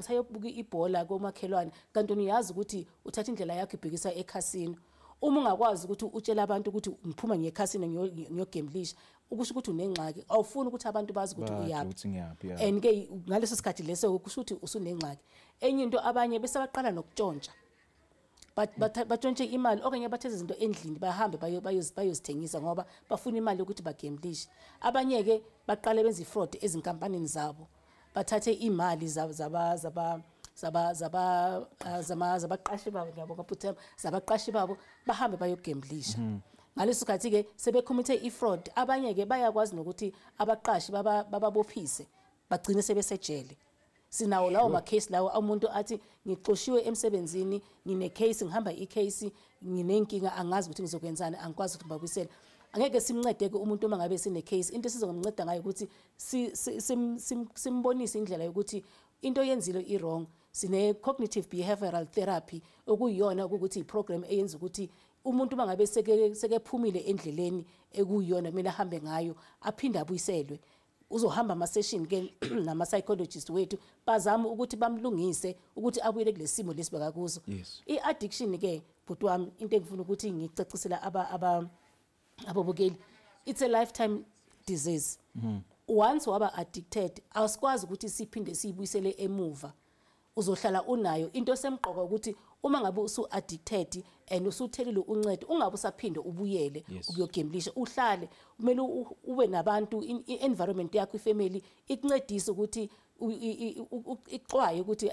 ibhola komakhelwane, kanti uyazi ukuthi uthatha indlela yakho ibhekisa ekhasino. Uma ungakwazi ukuthi utshele abantu ukuthi ngiphuma ngiye ekhasino ngiyogamblisha, ukusho ukuthi unengxaki, awufuni ukuthi abantu bazi ukuthi uyaphi. And ke ngaleso sikhathi leso kusho ukuthi usunengxaki. Enye into, abanye bese baqala nokutshontsha, batshontshe imali okanye bathethe izinto endlini, bahambe bayozithengisa ngoba bafuna imali yokuthi bagamblishe. Abanye ke baqale benze ifraud ezinkampanini zabo, bathathe imali zabaqashi babo, ngiyabonga bhuti, zabaqashi babo, bahambe bayogamblisha. Ngaleso sikhathi ke sebekhomithe ifraud. Abanye ke bayakwazi nokuthi abaqashi bababophise, bagcine sebesejele. Sinawo lawo ma-case lawo, umuntu athi ngixoshiwe emsebenzini, ngine-case, ngihamba i-case, nginenkinga, angazi ukuthi ngizokwenzani, angikwazi ukuthi ngibabuyisele. Angeke simncede-ke umuntu uma ngabe sine-case. Into esizomnceda ngayo ukuthi simbonise indlela yokuthi into yenzile i-wrong. Sine-cognitive behavioral therapy, okuyiyona ukuthi i-program eyenza ukuthi umuntu uma ngabe sekephumile endleleni ekuyiyona kumele ahambe ngayo, aphinde abuyiselwe. Uzohamba ama-session ke nama-psychologist wethu, bazame ukuthi bamlungise ukuthi abuyele kule simo lesi bekakuzo. I-addiction ke, bhuti wami, into engifuna ukuthi ngicacisela ababukeli, it's a lifetime disease. Once waba addicted, asikwazi ukuthi siphinde siyibuyisele emuva, uzohlala unayo. Into semqoka ukuthi uma ngabe usu-addicted and usuthelile uncedo, ungabe usaphinde ubuyele ukuyogamblisha. Uhlale, kumele ube nabantu, i-environment yakho, ifamily ikuncedise ukuthi ixwaye ukuthi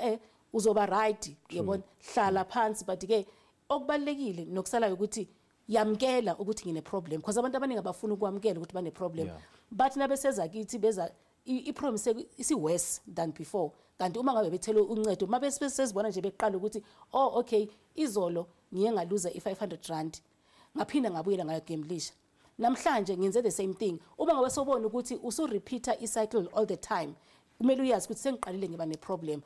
uzoba right, yabona, hlala phansi. But ke okubalekile nokusalayo ukuthi yamkela ukuthi ngine problem, because abantu abaningi abafuna ukwamkela ukuthi bane problem. But nabeseza kithi beza i-problem isi worse than before, kanti uma ngabe bethele uncedo, uma besezibona nje beqala ukuthi oh okay, izolo ngiye ngaluza i-500 rand, ngaphinda ngabuyela ngayogamblisha, namhlanje ngenze the same thing. Uma ngabe sobona ukuthi usu-repeata i-cycle all the time, kumele uyazi ukuthi sengiqalile ngiba ne-problem.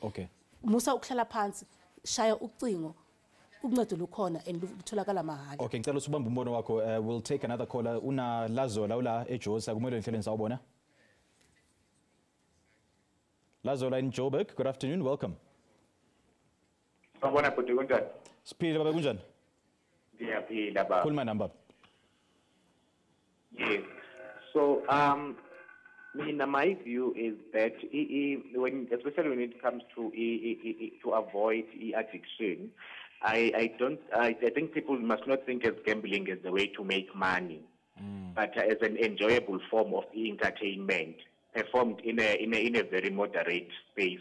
Musa ukuhlala phansi, shaya ucingo, uncedo lukhona and lutholakala mahhala. Okay, ngicela usubambe umbono wakho. We'll take another caller. Una Lazola ula eJozi, akumele enhlelweni, sawubona. Lazola in Joburg, good afternoon, welcome. Sawubona bhuti, kunjani? Siphile baba, kunjani? Ngiyaphila baba. Khuluma nami baba. Yes. So mina, my view is that when, especially when it comes to avoid addiction, I don't I think people must not think of gambling as a way to make money, but as an enjoyable form of entertainment performed in a very moderate space.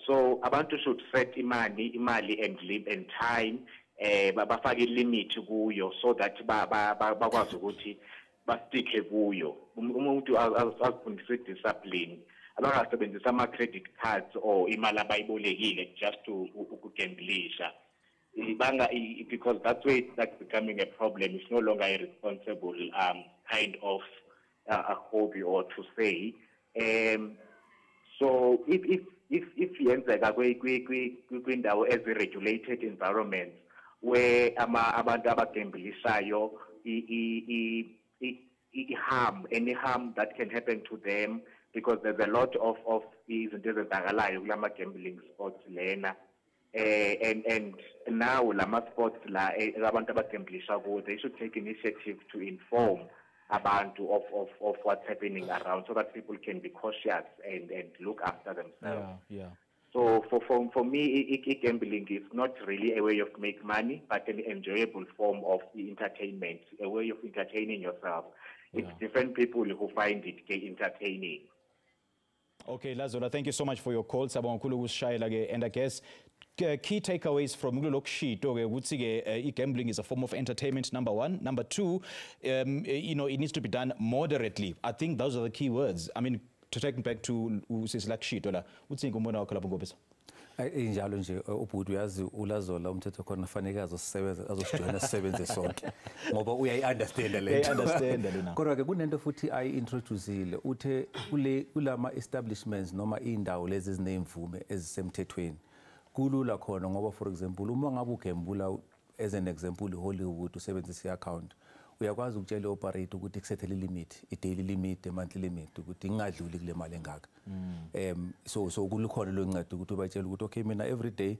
So abantu should set imali and live and time, bafake limit kuyo so that bakwazi ukuthi basticke kuyo. Umuntu azifundise discipline, abangasebenzisa ama credit cards or imali abayibolekile just to ukugamblisha ibanga, because that's where it starts becoming a problem. It's no longer a responsible kind of a hobby or to say. So if yenzeka kwindawo ezi-regulated environments where abantu abagamblisayo, i-harm, any harm that can happen to them, because there's a lot of izinto ezenzakalayo kulama gambling spots lena, and now lama spots la abantu abagamblisha kuwo, they should take initiative to inform abantu of what's happening around so that people can be cautious and look after themselves. So for me, gambling is not really a way of make money, but an enjoyable form of entertainment, a way of entertaining yourself. It's different people who find it entertaining. Okay, Lazola, thank you so much for your call. Siyabonga kakhulu ukusishayela ke. And I guess key takeaways from kulokhu shito ke ukuthi ke i-gambling is a form of entertainment, number one. Number two, it needs to be done moderately. I think those are the key words. I mean, to take back to usisi lakushito la, uthini ngumbono wakho lapho, Ngobese? Injalo nje ubhuti, uyazi uLazola umthetho khona fanele azosebenza, azosijoyina sisebenze sonke ngoba uyayi-understanda le nto. Uyayi-understanda lena. Kodwa ke kunento futhi ayi-introducile, uthe kule kulama establishments noma iy'ndawo lezi eziney'mvume ezisemthethweni kulula khona, ngoba for example uma ngabe ugembula, as an example Hollywood, usebenzisa i-account, Uyakwazi ukutshela i-operator ukuthi kusethele limit, i-daily limit, i-monthly limit, ukuthi ingadluli kule mali engaka. So kulikhona lo ncwadi ukuthi ubatshele ukuthi okay, mina every day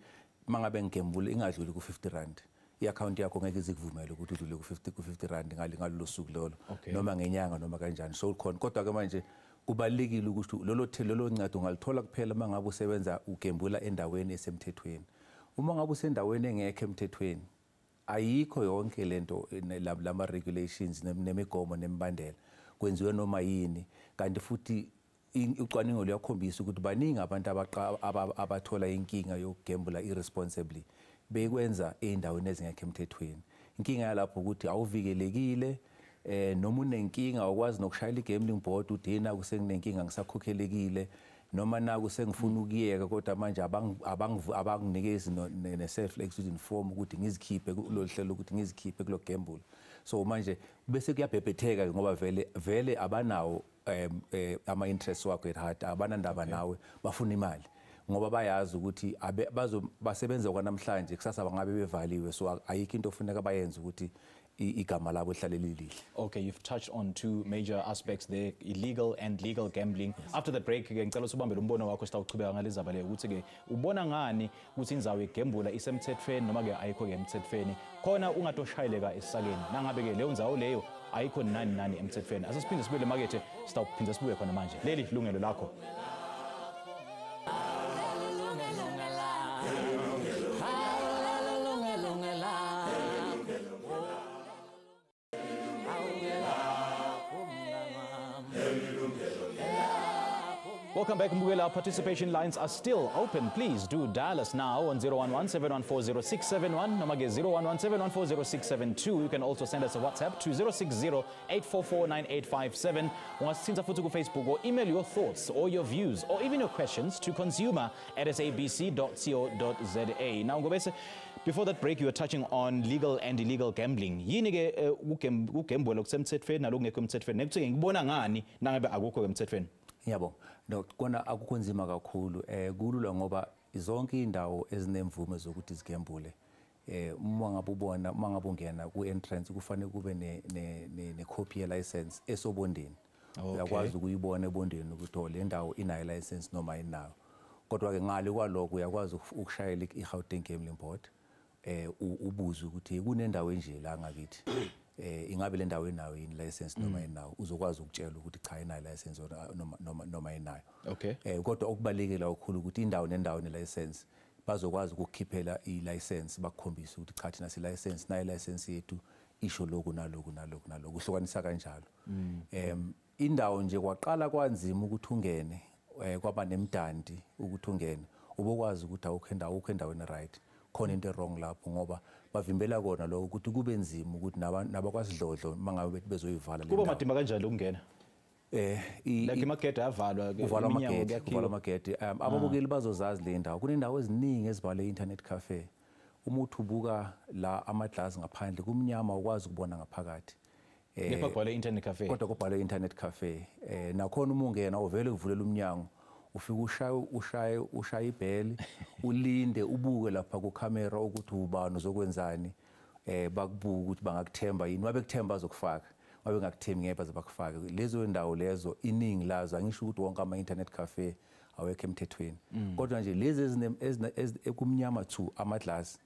mangabe ngigembula ingadluli ku-50 rand. I-account yakho ngeke izikuvumele ukuthi udlule ku-50 rand ngalolo suku lolo, noma ngenyanga noma kanjani. So khona, kodwa ke manje kubalekile ukuthi lolo ncwadi ungalithola kuphela mangabe usebenza ugembula endaweni esemthethweni. Uma ngabe usendaweni engekho emthethweni, ayikho yonke lento lama regulations nemigomo nemibandela, kwenziwe noma yini. Kanti futhi ucwaningo luyakhombisa ukuthi baningi abantu abathola inkinga yokugembula irresponsibly bekwenza ey'ndaweni ezingekho emthethweni. Inkinga yalapho ukuthi awuvikelekile, noma unenkinga awukwazi nokushayela i-gambling board uthi naku senginenkinga ngisakhokhelekile, noma naku sengifuna ukuyeka kodwa manje abanginikezi ne-self execution form ukuthi ngizikhiphe kulolu hlelo, ukuthi ngizikhiphe kulo gamble. So manje bese kuyabhebhetheka ngoba vele abanawo ama-interests wakho at heart, abanandaba nawe, bafuna imali ngoba bayazi ukuthi basebenza kwanamhlanje, kusasa bangabe bevaliwe. So ayikho into ofuneka bayenze ukuthi igama labo lihlale lilihle. Okay, you've touched on two major aspects there, illegal and legal gambling. After the break ke ngicela usibambele umbono wakho, sitawuchubeka ngalezaba le ukuthi ke ubona ngani ukuthi indzawo yegembula isemthethweni noma ke ayikho ke emthethweni, khona ungatoshayeleka esisakeni nangabe ke leyo ndzawo leyo ayikho nani emthethweni. Asesiphinde sibuyele emakethe, sitawuphinda sibuye khona manje. Leli lungelo lakho. Welcome back, Mbukela. Our participation lines are still open. Please do dial us now on 011-714-0671, noma ke 011-714-0672. You can also send us a WhatsApp to 060-844-9857. Ungasithinta futhi ku Facebook or email your thoughts or your views or even your questions to consumer@sabc.co.za. Now, Ngobese, before that break, you were touching on legal and illegal gambling. Yini ke ukugembula kusemthethweni nalokungekho emthethweni? Nekuthi ngibona ngani nangabe akukho emthethweni? Yabo, no, kona akukho nzima kakhulu. Kulula ngoba zonke indawo ezinemvume zokuthi zigembule, uma ngabe ubona, uma ngabe ungena ku entrance kufanele kube ne copy ye license esobondeni. Uyakwazi ukuyibona ebondeni ukuthi le ndawo inayo license noma inayo. Kodwa ke ngale kwaloko uyakwazi ukushayela iGauteng Gambling Board, ubuze ukuthi kunendawo enje la ngakithi, ingabe le ndawo inayo yini license noma inayo. Uzokwazi ukutshela ukuthi cha, inayo license noma inayo. Kodwa okubalekela kakhulu ukuthi indawo nendawo ne license, bazokwazi ukukhiphela i-license, bakukhombise ukuthi cha, thina si license, nayo license yethu isho lokhu naloku naloku naloku, uhlukanisa kanjalo. Indawo nje kwaqala kwanzima ukuthi ungene, kwaba nemdandi ukuthi ungene, ubokwazi ukuthi awukho endaweni right, khona into wrong lapho, ngoba bavimbela kona lokho ukuthi kube nzima ukuthi nabakwasidlodlo mangabe bezoyivala le ndawo. Kuba madima kanjani ukungena? Like amagede avalwa, kuvalwa amagede. Ababukeli bazozazi le ndawo. Kunendawo eziningi ezibhale internet cafe. Uma uthi ubuka la amaglasi ngaphandle kumnyama, ukwazi ukubona ngaphakathi. Kepha kubhalwe internet cafe. Kodwa kubhalwe internet cafe. Nakhona uma ungena uvele uvulela umnyango, ufike ushaye ibheli, ulinde ubuke lapha ku camera ukuthi ubani uzokwenzani, bakubuka ukuthi bangakuthemba yini. Mabekuthemba bazokufaka, mabengakuthembi ngeke baze bakufake. Lezo ndawo lezo iningi lazo, angisho ukuthi wonke ama internet cafe awekho emthethweni, kodwa nje lezi ekumnyama 2 amaglasi,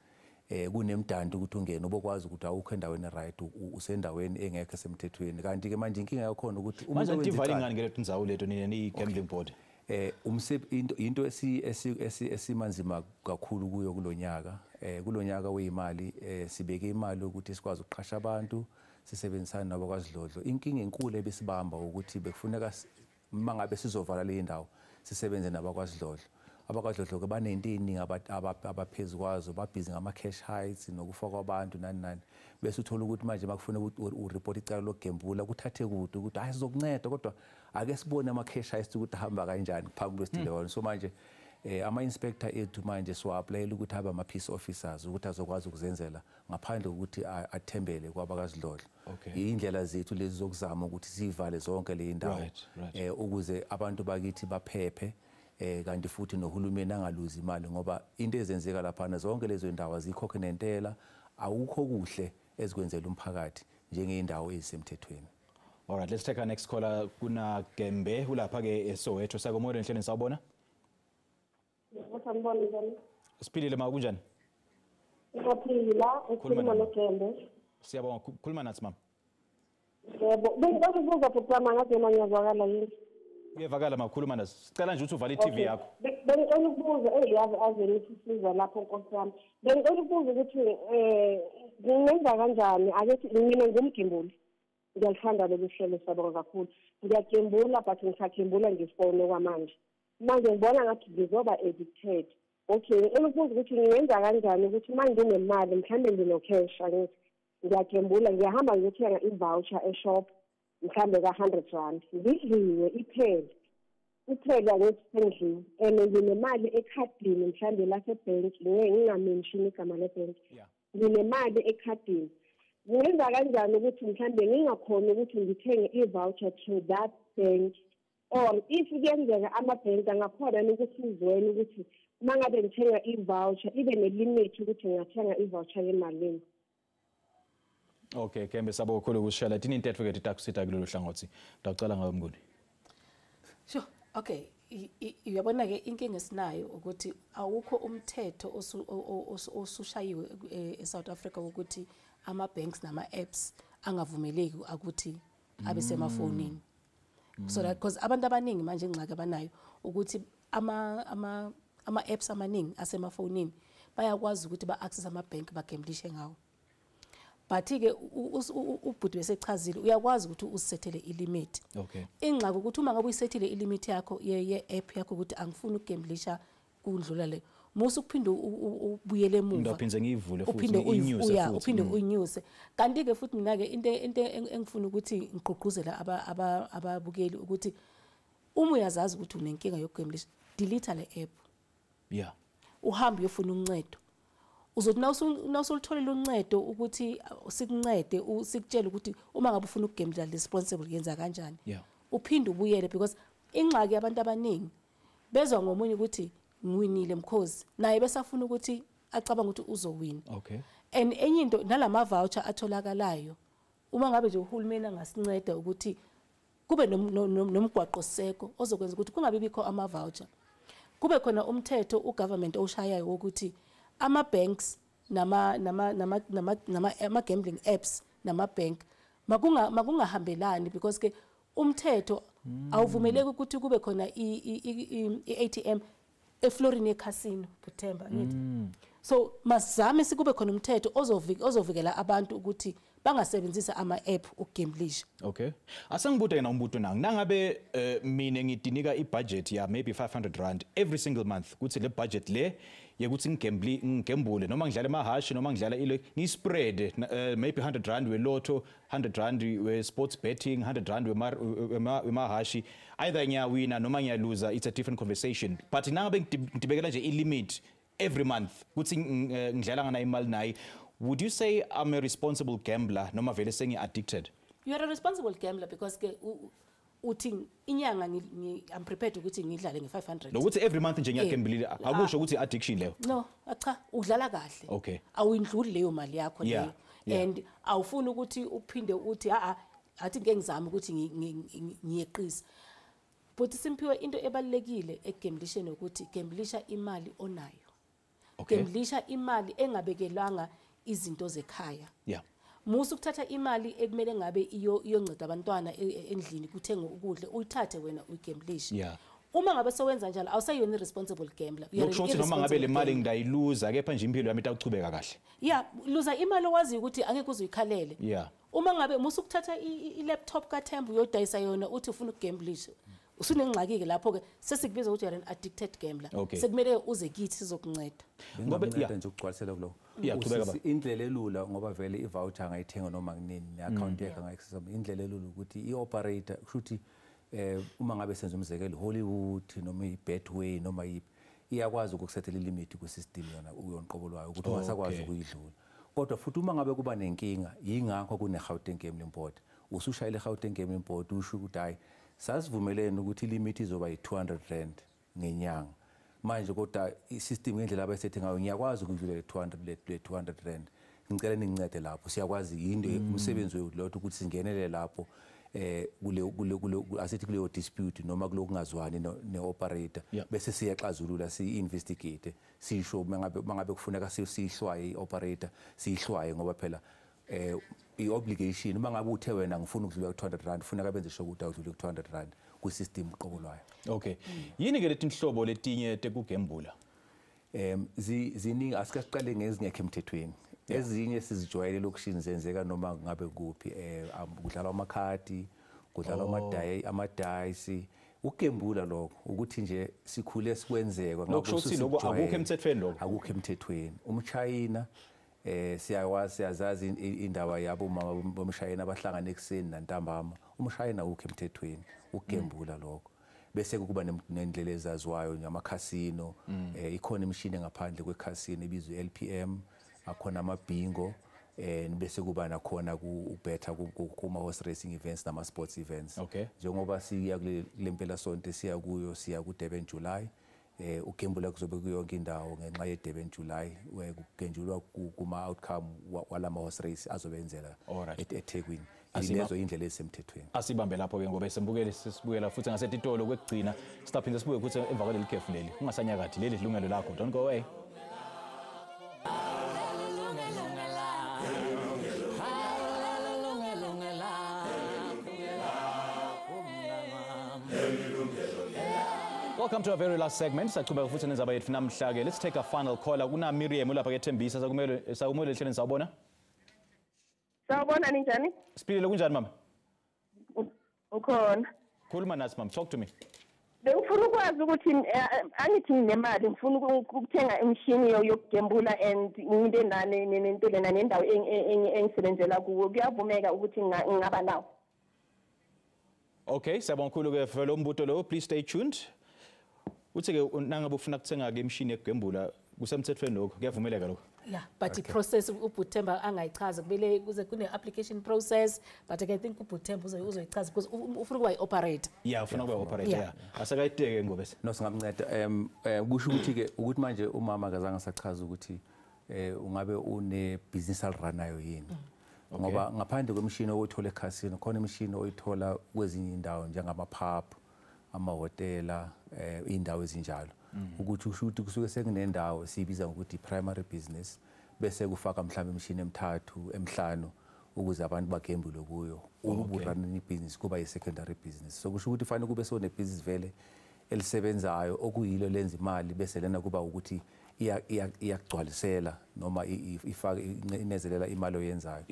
kunemdandi ukuthi ungene, ubokwazi ukuthi awukho endaweni right, usendaweni engekho semthethweni. Kanti ke manje inkinga yakhona ukuthi umuntu wenza ngani ngale ndzawo lethu nina ni gambling board? Into esimanzima kakhulu kuyo kulonyaka, kulonyaka weyimali, sibeke imali ukuthi sikwazi ukuqasha abantu, sisebenzisane nabo kwasidlodlo. Inkinga enkulu ebesibamba ukuthi bekufuneka mangabe sizovala le ndawo sisebenze nabakwasidlodlo. Abakwadlodlo ke banento eningi abaphezulu kwazo, babhizi ngama cash heights nokufakwa abantu nani nani. Bese uthola ukuthi manje makufuna ukuthi ureport icala lokugembula kuthathe kude ukuthi hayi sizokunceda, kodwa ake sibone ama cash heights ukuthi ahamba kanjani phambi kwesidilewane. So manje ama inspector ethu manje siwa-applyela ukuthi abe ama peace officers ukuthi azokwazi ukuzenzela ngaphandle kokuthi athembele kwabakazidlodlo. Indlela zethu lezi zokuzama ukuthi sivale zonke le ndawo ukuze abantu bakithi baphephe, kanti futhi nohulumeni angaluzi imali, ngoba into ezenzeka lapha zonke lezo ndawo azikhokhe nentela, awukho kuhle ezikwenzela umphakathi njengey'ndawo ezisemthethweni. All right, let's take our next caller. Kuna Gembe ulapha ke eSoweto. Sakomore enhlelweni, sawubona. Sanibona, njani? Siphilile ma, kunjani? Ngiyaphila, ukhuluma noGembe. Siyabonga, khuluma nathi mama. Yebo, bengicela ukubuza bhuti wami, angazi noma ngiyazwakala yini. Kuyevakala ma, khuluma nathi. Sicela nje ukuthi uvale i-TV yakho. Bengicela ukubuza, yazi ave nisisiza lapho nkosi yami. Bengicela ukubuza ukuthi ngingenza kanjani, ake mina ngumgembuli. Ngiyalithanda lolu hlelo, siyabonga kakhulu. Ngiyagembula but ngisagembula ngefoni okwamanje. Manje ngibona ngathi ngizoba addicted. Okay, ngicela ukubuza ukuthi ngingenza kanjani ukuthi uma nginemali, mhlawumbe ngino-cash, angithi ngiyagembula, ngiyahamba ngiyothenga i-voucher e-shop mhlawumbe ka-100 rand, ngidliwe iphele iphele, angithi sengidliwe and nginemali ekhadini mhlawumbe lasebhenki, ngeke nginga-mention igama lebhenki, nginemali ekhadini. Ngenza kanjani ukuthi mhlawumbe ngingakhoni ukuthi ngithenge i-voucher to that bank, or if kuyenzeka amabhenki angakhona ukusizwela ukuthi uma ngabe ngithenga i-voucher ibe ne-limit ukuthi ngingathenga i-voucher yemalini? Okay, Gembe, sabo kakhulu ukusishela. Thina intetho ke itakusita kulolu hlangothi. Ngicela ngawe Mnguni. Sure. Okay, uyabona ke inkinga esinayo ukuthi awukho umthetho osushayiwe eSouth Africa ukuthi ama banks nama apps angavumeleki ukuthi abe semafonini. So that because abantu abaningi manje ingxaki abanayo ukuthi ama ama ama apps amaningi asemafonini bayakwazi ukuthi ba access ama bank bagemblishe ngawo. But ke ubhuti besechazile, uyakwazi ukuthi usethele i-limit. Ingxaki ukuthi uma ngabe uyisethile i-limit yakho ye app yakho ukuthi angifuni ukugemblisha kundlula le, musu ukuphinde ubuyele emuva, Ngiphinde ngiyivule futhi, uphinde ngiyinyuse futhi. Uphinde uyinyuse. Kanti ke futhi mina ke into engifuna ukuthi ngigqugquzela ababukeli ukuthi uma uyazazi ukuthi unenkinga yokugemblisha, delete le app. Uhambe uyofuna uncedo. Uzothi nawusulutholile uncedo ukuthi sikuncede, sikutshele ukuthi uma ngabe ufuna ukugembla responsible yenza kanjani. Uphinde ubuyele, because ingxaki yabantu abaningi bezwa ngomunye ukuthi ngiwinile mkhozi, naye besafuna ukuthi acabanga ukuthi uzowina. And enye into, nalama voucher atholakalayo, uma ngabe nje uhulumeni angasinceda ukuthi kube nomgwaqo seko ozokwenza ukuthi kungabi bikho ama voucher, kube khona umthetho u-government oshayayo wokuthi ama banks nama nama nama nama nama ama gambling apps nama bank makungahambelani, because ke umthetho awuvumeleki ukuthi kube khona i-ATM eflorini ye-casino, Buthemba, ngithi. So masizame sikube khona umthetho ozovikela abantu ukuthi bangasebenzisa ama-app ukugemblisha. Okay. Asengibude yena umbuto nangu. Nangabe mina ngidinika i-budget ya maybe 500 rand every single month, kuthi le budget le yekuthi ngigembule noma ngidlala emahashi noma ngidlala ile, ngi-spread maybe 100 rand we-lotto, 100 rand we-sports betting, 100 rand wemahashi, either ngiyawina noma ngiyaluza, it's a different conversation. But nangabe ngidibekela nje i-limit every month kuthi ngidlala ngana imali nayi, would you say I'm a responsible gambler noma vele sengi-addicted? You are a responsible gambler because ke uthi inyanga I'm prepared ukuthi ngidlale nge-500. Nokuthi every month nje ngiyagembulile, akusho ukuthi i-addiction leyo. No, cha, udlala kahle. Awuyindluli leyo mali yakho leyo. And awufuni ukuthi uphinde uthi a athi ngeke ngizame ukuthi ngiyeqise. But Simphiwe, into ebalekile ekugembulisheni ukuthi gemblisha imali onayo. Gemblisha imali engabekelwanga izinto zekhaya. Musu ukuthatha imali ekumele ngabe iyonceda abantwana endlini kuthengwe ukudla, uyithathe wena uyigemblishe. Uma ngabe sowenza njalo awusayona i-responsible gambler. You are an Lokusho ukuthi noma ngabe le mali irresponsible gambler. Ngidayiluza, kepha nje impilo yami itawuchubeka kahle. Yeah, luza imali owaziyo ukuthi angeke uze uyikhalele. Uma ngabe musu ukuthatha i-laptop kaThemba uyodayisa yona uthi ufuna ukugemblisha, usunengxaki ke lapho ke sesikubiza ukuthi you are an addicted gambler. Sekumele uze kithi sizokunceda. Ngoba Bengingamnceda nje ukugcwalisela kuloko. Yeah, qhubeka baba. Usisi, indlela elula, ngoba vele i-voucher angayithenga noma kunini, ne-account yakhe angayi-accessa. Indlela elula ukuthi i-operator, kusho ukuthi uma ngabe senza umzekelo Hollywood noma i-Betway noma yiphi, iyakwazi ukukusethela i-limit ku-system yona uyonqobo lwayo ukuthi ungasakwazi ukuyidlula. Kodwa futhi uma ngabe kuba nenkinga, yingakho kune-Gauteng Gambling Board. Usushayile i-Gauteng Gambling Board usho ukuthi hayi, sasivumelene ukuthi i-limit izoba yi-200 rand ngenyanga. Manje kodwa i-system ngendlela abayisethe ngayo ngiyakwazi ukudlula le 200 le 200 rand. Ngicela ningincede lapho. Siyakwazi into umsebenzi wethu lo ukuthi singenele lapho kule kule kule asithi kuleyo dispute noma kulokungazwani ne-operator, bese siyaxazulula, si-investigate, sisho mangabe kufuneka sihlwaye i-operator, sihlwaye, ngoba phela i-obligation, uma ngabe uthe wena ngifuna ukudlula ku-200 rand, kufuneka benze sure ukuthi awudluli ku-200 rand kwi-system qobo lwayo. Okay, yini ke letinhlobo letinye tekugembula? Ziningi. Asike siqale ngezingekho emthethweni. Ezinye sizijwayele lokishini, zenzeka noma ngabe kuphi. Kudlalwa amakhadi, kudlalwa amadayisi, ukugembula lokho ukuthi nje sikhule sikwenzeka. Lokusho ukuthi lokho akukho emthethweni lokho? Akukho emthethweni. Umshayina, siyawazi, siyazazi indaba yabo mama bomshayina abahlangana ekuseni nantambama. Umshayina awukho emthethweni, ukugembula lokho. Bese kuba nendlela ezaziwayo ngamakhasino. Ikhona imishini ngaphandle kwekhasino ebizwa LPM, akhona amabhingo, bese kuba nakhona ukubetha kuma horse racing events nama sports events. Njengoba siya kule mpela sonto siya kuyo, siya ku Durban July, ugembula kuzobe kuyonke indawo ngenxa ye Durban July, kugenjulwa kuma outcome walama horse race azobenzela eThekwini. Lezo indlela ezisemthethweni. Asibambe lapho ke ngoba sembukele sisibukela futhi ngasetitolo kwekugcina. Siphinde sibuye ukuthi emva kwaleli khefu leli. Ungasanyakathi, leli ilungelo lakho. Don't go away. Welcome to our very last segment. Saqhubeka futhi nenzaba yethu namhla ke. Let's take a final caller. Kuna Miriam ulapha ke Thembisa, sakumele sakumele ehleleni, sawubona. Sawubona, ninjani? Siphilile, kunjani mama? Ukhona. Khuluma nathi mama, talk to me. Bengifuna ukwazi ukuthi angithi nginemali, ngifuna ukuthenga imishini yokugembula and ngibe nane nento lena nendawo engisebenzela kuwo. Kuyavumeka ukuthi ngingaba nawo? Okay, siyabonga kakhulu ke for lo mbuto lo. Please stay tuned. Uthi ke nangabe ufuna ukuthenga ke imishini yokugembula, kusemthethweni lokho, kuyavumeleka lokho? Yeah, but the process uButhemba angayichaza, kumele kuze kune application process, but I think uButhemba uzoyichaza because ufuna ukuba i-operator. Yeah, ufuna ukuba i-operator, yeah. Asakayiteke ngobese. No, singamnceda. Kusho ukuthi ke ukuthi manje umama akazange sachaza ukuthi ungabe une business alranayo yini. Ngoba ngaphandle kwemishini oyithola ekhasini, khona imishini oyithola kwezinye indawo njengama pub, amahhotela, indawo ezinjalo. Ukuthi usho ukuthi kusuke sekunendawo siyibiza ngokuthi primary business, bese kufaka mhlawumbe imishini emithathu, emihlanu ukuze abantu bagembule kuyo. Uburana business kuba yi secondary business. So kusho ukuthi fanele kube sone business vele elisebenzayo okuyilo lenza imali, bese lena kuba ukuthi iyagcwalisela noma ifaka inezelela imali oyenzayo.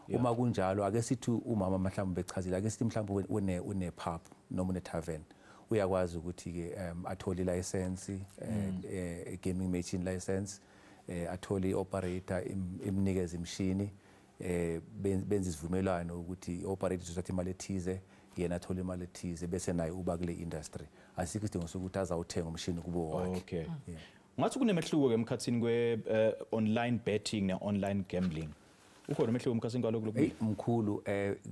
Uma kunjalo, ake sithi umama mhlawumbe bechazile, ake sithi mhlawumbe une pub noma une tavern, uyakwazi ukuthi ke athole license, gaming machine license, athole operator imnikeze imshini, benze isivumelwano ukuthi operator uzothatha imali ethize, yena athole imali ethize, bese naye uba kule industry. Asikho isidingo sokuthi azawuthenga umshini kubo wakhe. Okay. Ngathi kunemehluko ke emkhathini kwe online betting ne online gambling. Ukhona umehluko emkhathini kwalokho lokhu? Hey mkhulu,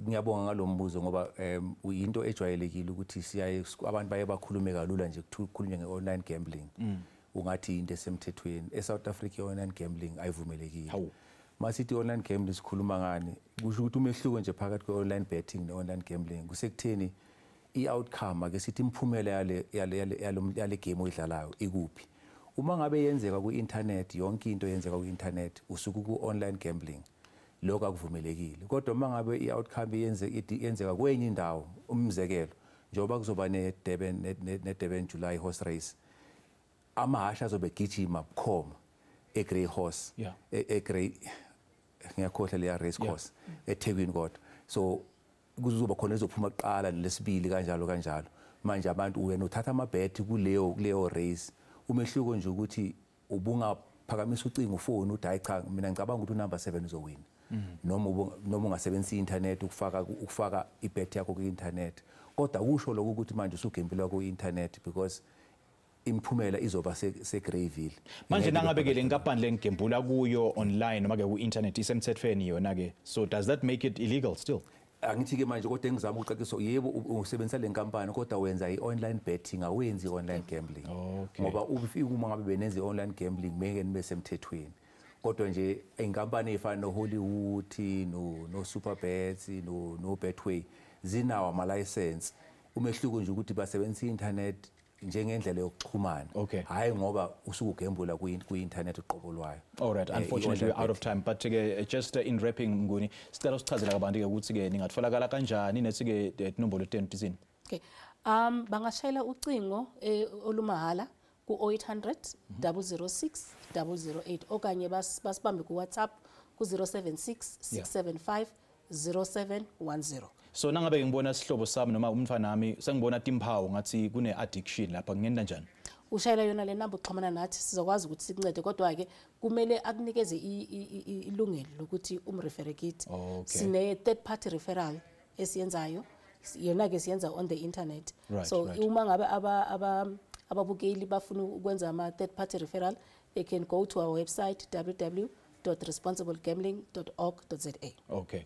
ngiyabonga ngalombuzo ngoba into ejwayelekile ukuthi siyaye abantu baye bakhulume kalula nje kukhulunywe ngeonline gambling. Ungathi into esemthethweni. eSouth Africa online gambling ayivumelekile. Masithi online gambling sikhuluma ngani? Kusho ukuthi umehluko nje phakathi kwe-online betting ne-online gambling kusekutheni i-outcome, ake sithi imiphumela yale game oyidlalayo ikuphi. Uma ngabe yenzeka ku-internet, yonke into yenzeka ku-internet, usuke ku-online gambling, lokho akuvumelekile. Kodwa uma ngabe i-outcome yenzeka kwenye indawo, umzekelo njengoba kuzoba ne-Durban July horse race, amahhashi azobe gijima bukhoma e-Grey Horse, e-Grey, ngiyakhohlwa leya race course eThekwini, kodwa so kuzoba khona ezophuma kuqala nelesibili kanjalo kanjalo. Manje abantu wena uthatha amabhethi kuleyo race. Umehluko nje ukuthi ubungaphakamisa ucingo ufone uthi hayi cha, mina ngicabanga ukuthi unumber 7 uzowina, noma ungasebenzisa i-internet ukufaka ibet yakho ku-internet. Kodwa kusho lokho ukuthi manje usugembula ku-internet because imiphumela izoba seGreyville. Manje nangabe ke le nkampani lengigembula kuyo online noma ke ku-internet isemthethweni yona ke, so does that make it illegal still? Angithi ke manje kodwa engizama ukucacisa, yebo usebenzisa le nkampani kodwa wenza i-online betting, awenzi i-online gambling. Ngoba uma ngabe benenza i-online gambling meke nibe semthethweni. Kodwa nje inkampani efana no-Hollywood, no-Superbet, no-Betway zinawo ama-license. Umehluko nje ukuthi basebenzisa i-internet njengendlela yokuxhumana, hhayi ngoba usuke ugembula kwi-internet uqobo lwayo. All right, unfortunately we're out of time, but ke just in wrapping, Mnguni, sicela usichazele kabanti ke ukuthi ke ningatholakala kanjani nethi ke tinombolo tenu titsini. Okay. Bangashayela ucingo olumahala ku 0800 006 008 okanye basibambe ku WhatsApp ku 076 675 0710. So nangabe ngibona sihlobo sami noma umntwana wami sengibona timphawu ngathi kune addiction lapha, ngingena kanjani? Ushayela yona le namba uxhumana nathi, sizokwazi ukuthi sikuncede, kodwa ke kumele akunikeze ilungelo lokuthi umrefere kithi. Sine third party referral esiyenzayo, yona ke siyenza on the internet. So uma ngabe ababukeli bafuna ukwenza ama third party referral, they can go to our website www.responsiblegambling.org.za. Okay.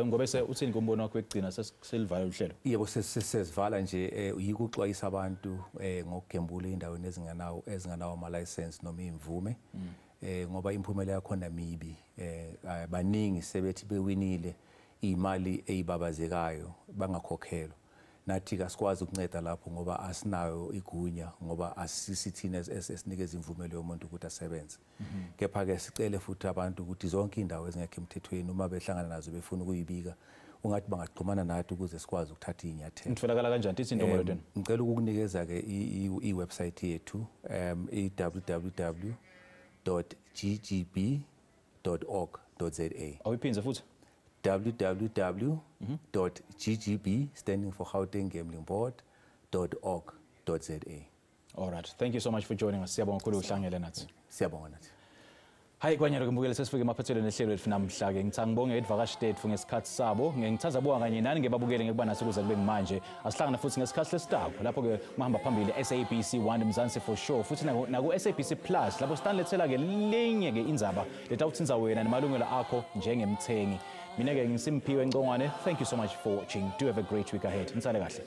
Ngobe se uthini ngombono wakho wekugcina sesilivala uhlelo? Yebo, sesivala nje yikuxwayisa abantu ngokugembula endaweni ezinganawo ama license noma imvume, ngoba imphumela yakhona mibi. Baningi sebethi bewinile imali eyibabazekayo bangakhokhelwa. Nathi kasikwazi ukunceda lapho ngoba asinayo igunya, ngoba asisithina esinikeza imvumelo yomuntu ukuthi asebenze. Kepha ke sicele futhi abantu ukuthi zonke indawo ezingekho emthethweni uma behlangana nazo befuna ukuyibika, ungathi bangaxhumana nathi ukuze sikwazi ukuthatha inyathelo. Nitholakala kanjani tithi inombolo tenu? Ngicela ukukunikeza ke i-website yethu, i-www.ggb.org.za. Awuyiphindze futhi? www.ggb, standing for Gauteng Gambling Board, .org.za. All right, thank you so much for joining us. Siyabonga kakhulu uhlangele nathi. Siyabonga nathi. Hayi kwanyalo ke mbukele, sesifike emaphethelweni ehlelo lethu namhla ke. Ngithanda ngibonge idvakashi tethu ngesikhathi sabo. Ngithanda bonga kanye nani ngebabukele ngekuba nathi kuze kube manje. Asihlangane futhi ngesikhathi lesitako lapho ke mahamba phambili SABC 1 Mzansi for sure, futhi naku SABC Plus lapho sitanilethela ke linye ke indzaba letawuthinza wena nemalungelo akho njengemthengi. Mina ke ngiSimphiwe Ncongwane. Thank you so much for watching. Do have a great week ahead. Nisale kahle.